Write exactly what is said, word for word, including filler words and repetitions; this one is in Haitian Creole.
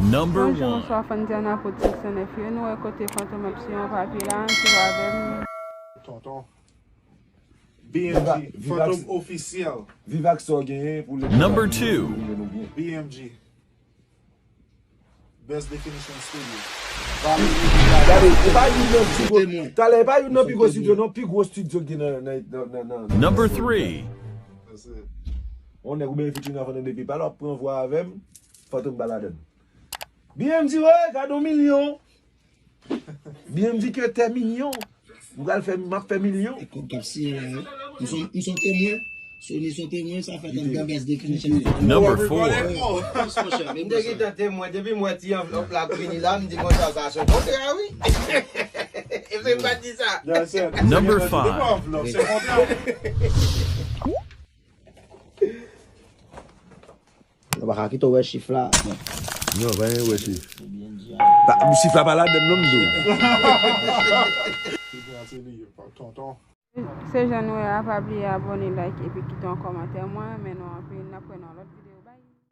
Number Bonjou, one. Bonswa, fan Diana pou Seksyon nèf yo. Nou wè kote Fantom ap siyen yon papye la, ann swiv avè m. Tonton. B M G, Fantom ofisyèl. Viv ak sa w genyen pou lè Number two. B M G. Best Definition Studio. Gade, e pa youn nan pi gwo. Talè, e pa youn nan pi gwo studio, non, pi gwo studio ki gen nan, nan, nan, nan, nan. Number three. That's it. On nèg ou byen featuring avè nou depi pale, w ap pran vwa avè m, Fantom pa ladan. B M G, wè, gade yon milyon. B M G ke tè milyon. M pral fè, m ap fè milyon. E kòb k ap siyen la, wi. M son, m son temwen. Sony son temwen, sa fèt an nan Best Definition. Number four. Monchè, m te gentan temwen, depi m wè ti anvlòp la ap vini la, m di konsa, sa se kontrè, wi. E se m pa t di sa. That's it. Number Se five. pa anvlòp, se kontrè. Nou pa ka kite w wè chif la. Non, pa gen wè chif. Pa, chif la pa ladan, non, m di w. Tonton. Se jan nou wè a, pa bliye abòne, like epi kite yon kòmantè. Mwen renmen nou anpil, n ap wè nan